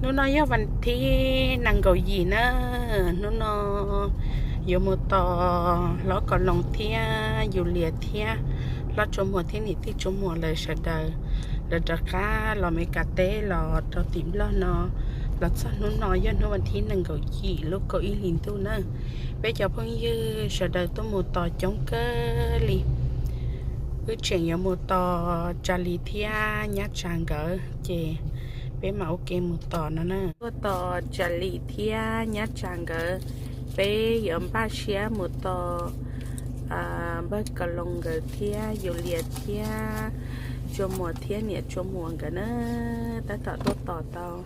Hnub no yog vas thib nees nkaum yim na. Hnub no yuav mus tos hlob Kom Loos thiab Yus Lias thiab hlob Tsua Muas thiab niam tij Tsua Muas lawv sawv daws, lawv rov qab los Mes Kas teb los rau tim Nplog no. Los txog hnub no yog hnub vas thib nees nkaum yim lub kaum ib hlis ntuj na. Peb cov phooj ywg sawv daws tuaj mus tos coob kawg li. Wb tseem yuav mus tos Tsa Lis thiab Nyab Tsa nkawd ces peb mam ua ke mus tos no na. Tuaj tos Tsa Lis thiab Nyab Tsa nkawd, peb yuav npaj siab mus tos npawg Kom Loos nkawd thiab Yus Lias thiab Tsua Muas thiab niam Tsua Muas nkawd na. Tab tom tuaj tos tau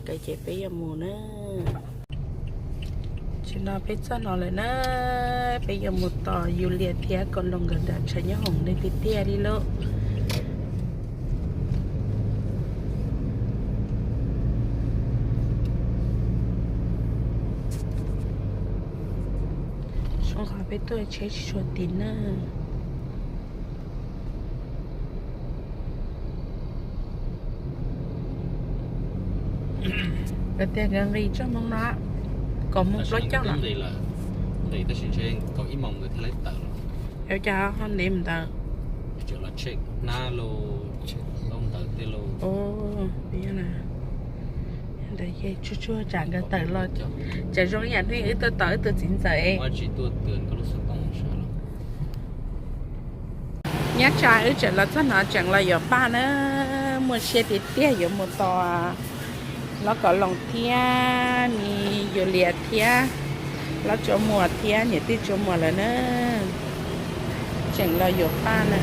nkawd ces peb yuav mus na. Tam sim no peb txog no lawm na, peb yuav mus tos Yus Lias thiab Kom Loos nkawd nram tshav nyob hoom li tiag tiag li lauj. Zoo qhov peb tuaj tsheb tsis tshua tiv na. Lawv tias nkawd nqis txog moo no, kaum moo plaub caug lawm. Tab sis ntshe kaum ib moos nkawd thiaj li tawm los. Yuav cas ho ntev mus ntawd. Ntawd ces tsuag tsuag tsam nkawd tawm los, tsam zoo yam hnub wb tuaj tos wb tus txiv ntxawm. Nyab Tsa wb tseem los txog no tseem los yuav paj na, muaj siab tiag tiag yuav mus tos hlob Kom Loos thiab me Yus Lias thiab hlob Tsua Muas thiab niam tij Tsua Muas lawm na. Tseem los yuav paj na.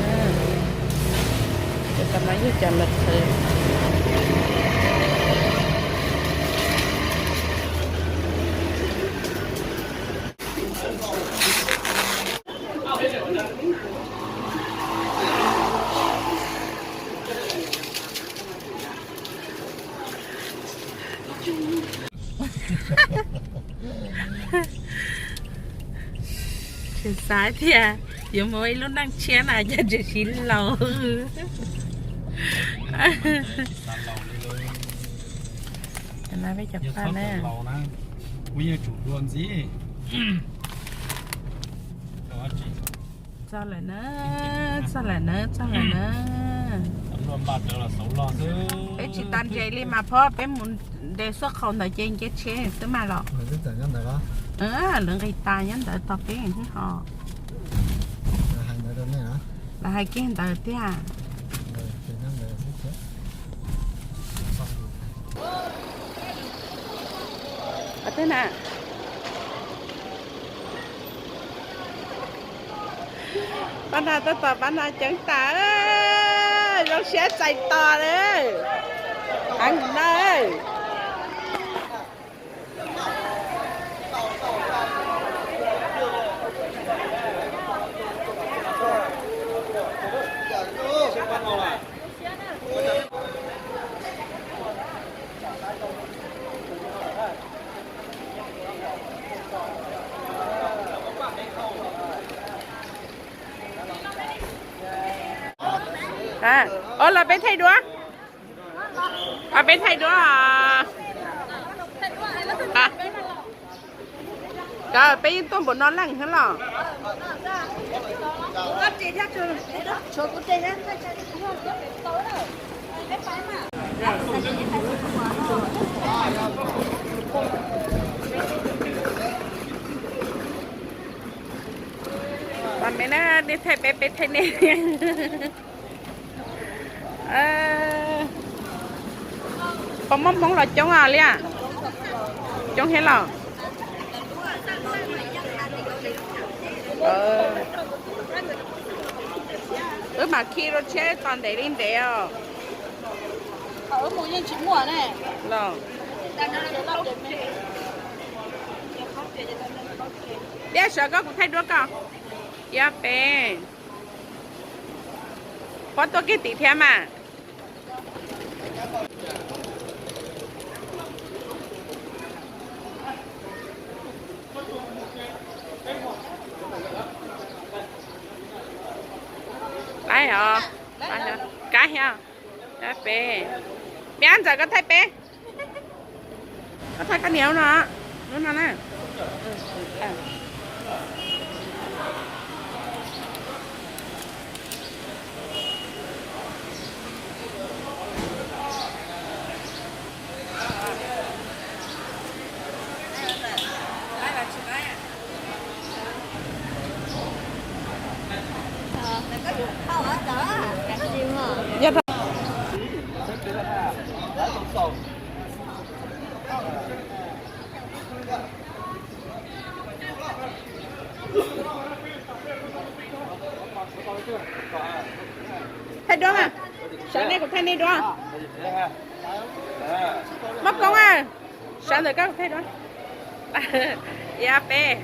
Cov tom no yog cov lawv qhwv. Tsis xav tias yuav mus ib lub neej tshiab na yog tsis siv laus. Peb cov paj na. Txog lawm na, txog lawm na, txog lawm na. Peb tsis tas ntses li mas phob, peb mus nres xuaj qhaus ntawd ces nce tsheb xwb mas los. Lawv nqis tas nyob ntawd tos peb ho. Lawv hais kiag ntawd tiag. Pab na, tab tom pab na ceev tas, zoo siab txais tos lawm. Heev na. Ua los peb thaij duab. Peb thaij duab. Peb yeej tuaj npaum no leej thiab los. Pab me na, nej thaij peb, peb thaij nej. Puas muaj Hmoob los coob li? Coob thiab los? Wb mam khi rau tsheb tos ntev li ntev os. Tiab, sawv koj kuv thaij duab koj. Yog peb. Pob tuaj kiag tim thiab mas. Laib os, kab thiab. Peb, me ab ntxawm koj thaij peb. Koj thaij koj niam lub no, lub no na. Thaij duab mas. Sawv nej kuv thaij nej duab. Mab Koob a, sawv ntawm koj kuv thaij duab. Ib ob peb,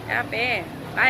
ib ob peb, pab.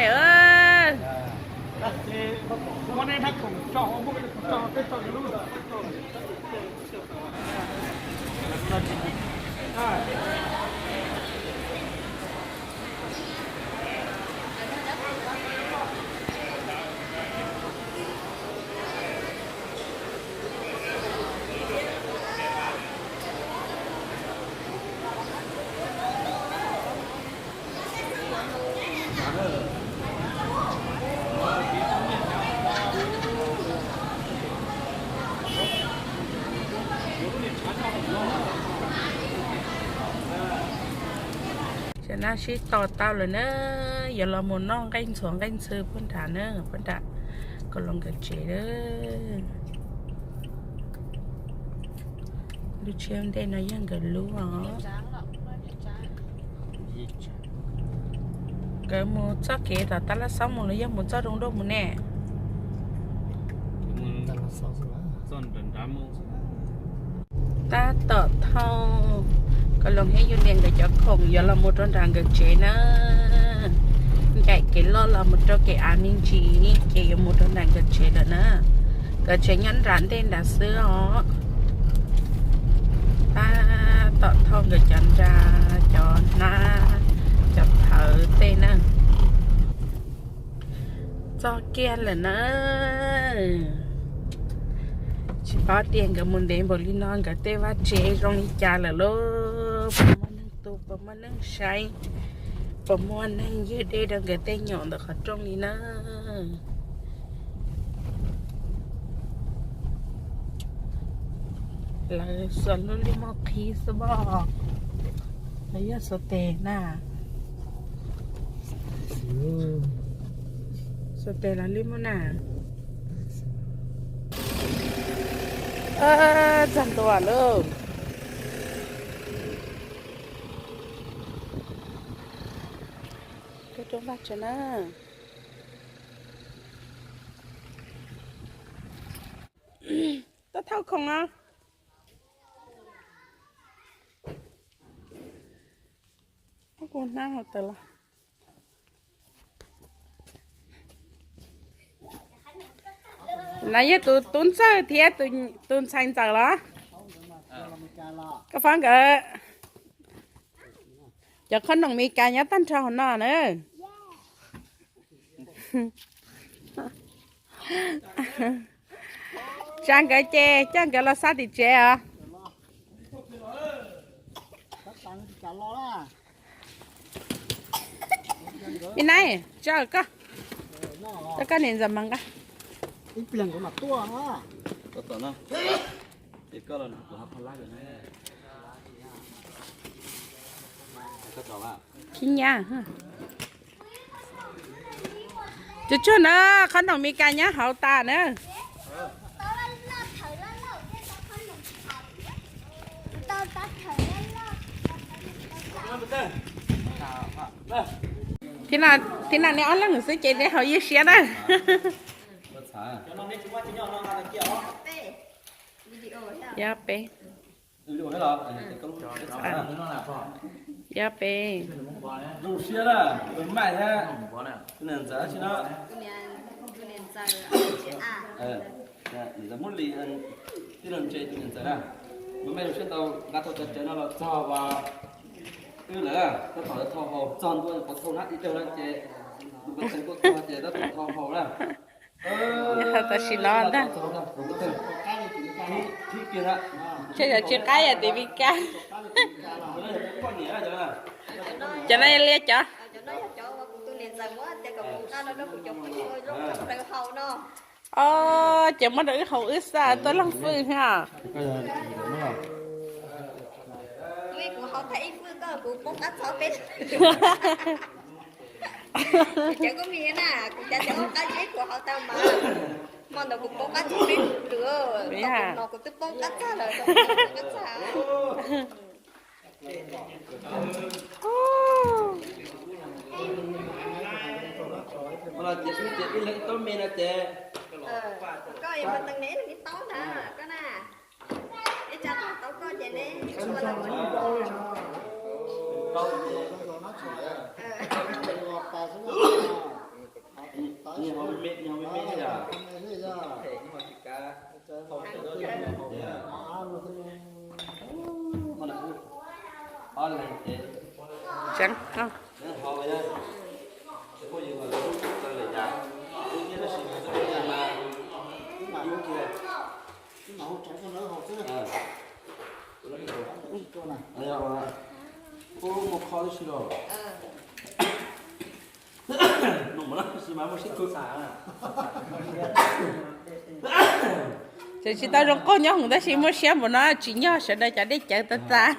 Tam no sib tos tau lawm na, yuav los mus noj nqaij ntxhuav nqaij ntxhw puag nrad na, puag nram Kaus Loos nkawd tsev. Lub tsheb ntej no yog nkawd lub os. Nkawd mus txoj kev tom Tab Laj Xaub mus los yog mus txoj Rooj Duaj mus ne? Tab tom thauj Kaus Loos thiab Yus Niam nkawd cov khoom yuav los mus rau nram nkawd tsev na. Ncaim kev loj los mus rau kev av me ntsis ces yuav mus rau nram nkawd tsev lawm na. Nkawd tsev nyob nram ntej nrad xwb os. Tab tom thauj nkawd cov nra, cov hnab, cov thawv tej na. Txog kiag lawm na. Tsis paub tias nkawd mus ntev npaum li no nkawd tej vaj tsev zoo li cas lawm lauj. Puas muaj neeg tu, puas muaj neeg saib, puas muaj neeg ywg dej rau nkawd tej nyom ntawm qhov rooj li na. Lawv xuas lub lij muag qhib xwb pob. Lawv yog xuas tes na. Xuas tes los lij muag na. Txog ntua lauj. Koj roob vaj tsev na. Tuaj thauj khoom os. Kuv hnab hauv tawm los. No yog tus tub ntxawg thiab tus ntxhais ntxawm los? Koj pom nkawd cov qhob noom Mes Kas nyob tag nrho hauv no na. Tsa nkawd ces coj nkawd los xa tim tsev os. Me Nab, tsa koj, coj koj niam ntxawm mas nqa. Khib nyab. Tsuag tsuag na, qhob noom Mes Kas nyob hauv tas na. Thib no neb ob leeg xwb ces neb haus ywj siab na. Yog peb. Yog peb. Tij laug Ntse tus niam ntxawm na, npawg Mej zoo siab ntau nqa tau cov cawv no los txog wb lawm, tab tom thau haus txog ntua qhov thau hnab ib daug no ces tus npawg Teem tuaj txog ces tab tom thau haus na. Tam sim no ntag. Thib kiag na, Ces yog tsis qab yog tim Vib Kab. Cov no yog li cov. Os, ces muab rau wb haus wb xav tuaj leej fwj ha. Ces tsis tau zoo nkauj nyob hoom tab sis muaj siab npaum no tsis nyog sawv daws cov dej cawv tas tas.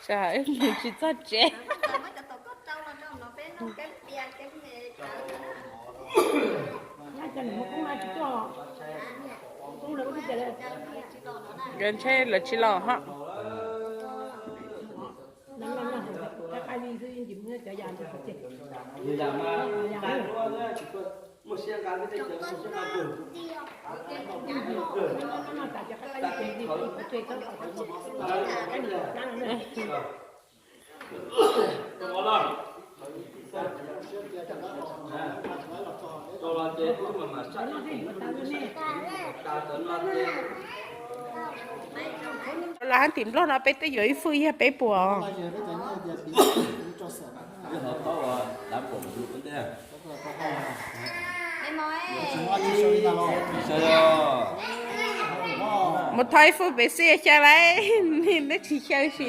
Wb mus tsis txog tsev. Nkawd ntshe lawv tsis los ho. Los hab tim Nplog no peb twb yuav ib fwj yog peb puas. Mus thov ib fwj pem xwb xyaw lawm, neb tsis xyaw si.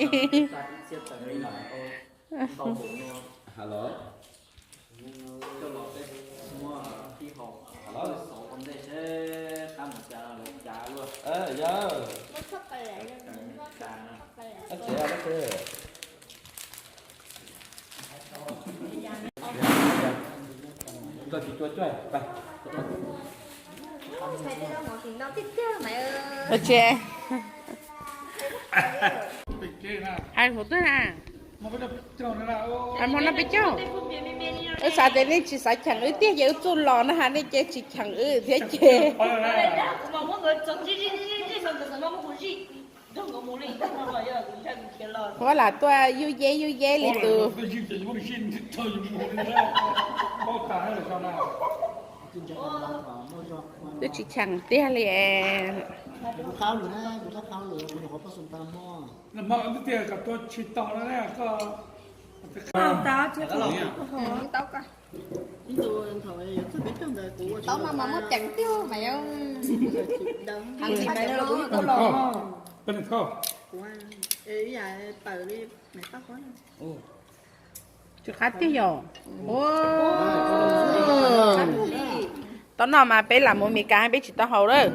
Ua tsi? Hais hauv twg na? Hais hmo no peb caug. Wb xav tias nej tsis xav cheem wb tiag ces wb txuj los no has nej ces tsis cheem wb thiab ces. Ua lam tuaj yub yeb yub yeb li tus. Twb tsis cheem tiag li. Taub no mas muaj ceem tiag mas yog. Tsis qab tiag yom. Taub no mas peb lam mus Meskas peb tsis tau haus lawm.